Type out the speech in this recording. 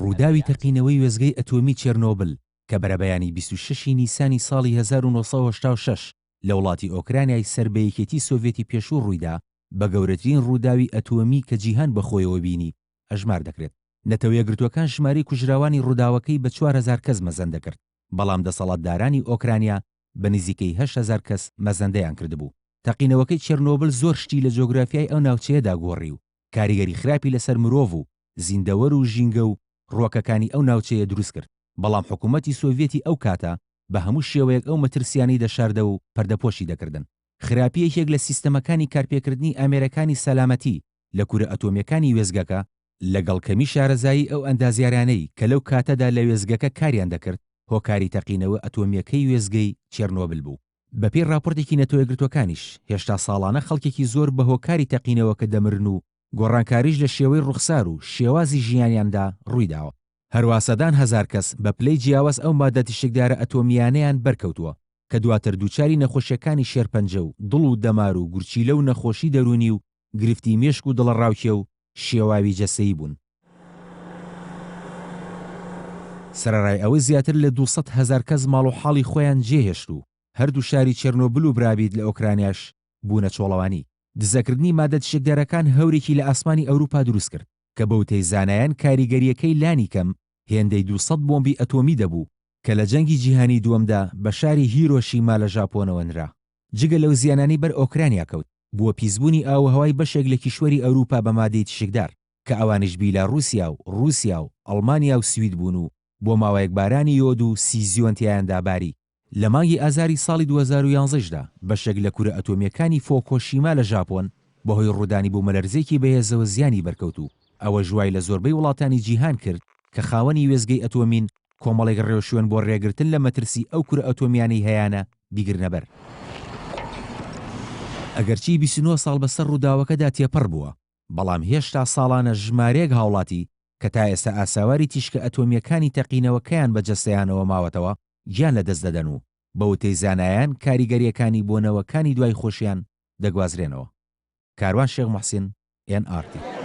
ڕووداوی تەقینەوەی وێستگەی ئەتۆمی چێرنۆبل کە بەرەبەیانی 26 ی نیسانی ساڵی 1986 لە وڵاتی ئۆکرانیای سەر بە یەکێتی سۆڤێتی پێشوو ڕوویدا، بە گەورەترین ڕووداوی ئەتۆمی کە جیهان بەخۆیەوە بینی ئەژمار دەکرێت. نەتەوە یەکگرتووەکان ژمارەی کوژراوانی ڕووداوەکەی بە 4000 کەس مەزەندە کرد، بەڵام دەسەڵاتدارانی ئۆکرانیا بە نزیکەی 8000 کەس مەزەندەیان کردبوو. تەقینەوەکەی چێرنۆبل زۆر شتی لە جۆگرافیای ئەو ناوچەیەدا گۆڕی و کاریگەری خراپی لەسەر مرۆڤ و زیندەوەر و ژینگە و ڕووەکەکانی ئەو ناوچەیە دروست کرد، بەڵام حکوومەتی سۆڤیەتی ئەو کاتە بە هەموو شێوەیەک ئەو مەترسیانەی دەشاردەوە و پەردەپۆشی دەکردن. خراپی یەکێک لە سیستەمەکانی کارپێکردنی ئامێرەکانی سەلامەتی لە کورە ئەتۆمییەکانی وێستگەکە، لەگەڵ کەمی شارەزایی ئەو ئەندازیارانەی کە لەو کاتەدا لە وێستگەکە کاریان دەکرد، هۆکاری تەقینەوە ئەتۆمییەکەی وێستگەی چێرنۆبل بوو. بەپێی ڕاپۆرتێکی نەتەوەیەکگرتووەکانیش، هێشتا ساڵانە خەڵکێکی زۆر بە هۆکاری تەقینەوەکە دەمرن و گۆڕانکاریش لە شێوەی ڕوخسار و شێوازی ژیانیاندا ڕوویداوە. هەروا سەدان هەزار کەس بە پلەی جیاواز ئەو مادە تیشکدارە ئەتۆمییانەیان بەرکەوتووە کە دواتر دووچاری نەخۆشییەکانی شێرپەنجە و دڵ و دەمار و گورچیلە و نەخۆشی دەروونی و گرفتی مێشک و دڵەڕاوکێ و شێواوی جەستەیی بوون. سەرەڕای ئەوەی زیاتر لە 200,000 کەس ماڵ و حاڵی خۆیان جێهێشت و هەردوو شاری چێرنۆبل و برابیت لە ئۆکرانیاش بوونە چۆڵەوانی. دزەکردنی مادە تیشکدارەکان هەورێکی لە ئاسمانی ئەوروپا دروستکرد کە بەوتەی زانایان کاریگەرییەکەی لانیکەم هێندەی 200 بۆمبی ئەتۆمی دەبوو کە لە جەنگی جیهانیی دووەمدا بە شاری هیرۆشیما لە ژاپۆنەوە نرا. جگە لەو زیانانەی بەر ئۆکرانیا کەوت، بووە پیسبوونی ئاووهەوای بەشێک لە کیشوەری ئەوروپا بە مادەی تیشکدار، کە ئەوانیش بیلاڕووسیا و ڕووسیا و ئەڵمانیا و سوید بوون و بۆ ماوەیەک بارانی یۆد و سیزیۆن تیایاندا باری. لە مانگی ئازاری ساڵی 2011 دا بەشێک لە کورە ئەتۆمییەکانی فۆکۆشیما لە ژاپۆن بەهۆی ڕوودانی بوومەلەرزەیەکی بەهێزەوە زیانی بەرکەوت و ئەوەش وای لە زۆربەی وڵاتانی جیهان کرد کە خاوەنی وێستگەی ئەتۆمین کۆمەڵێک ڕێوشوێن بۆ ڕێگرتن لە مەترسی ئەو کورە ئەتۆمیانەی هەیانە بیگرنەبەر. ئەگەرچی 29 ساڵ بەسەر ڕووداوەکەدا تێپەڕ بووە، بەڵام هێشتا ساڵانە ژمارەیەک هاوڵاتی کە تا ئێستا ئاساواری تیشکە ئەتۆمییەکانی تەقینەوەکەیان بە جەستەیانەوە ماوەتەوە گیان لەدەست دەدەن و بە وتەی زانایان کاریگەرییەکانی بۆ نەوەکانی دوای خۆشیان دەگوازرێنەوە. کاروان شێخ موحسین، ئێن ئاڕ تی.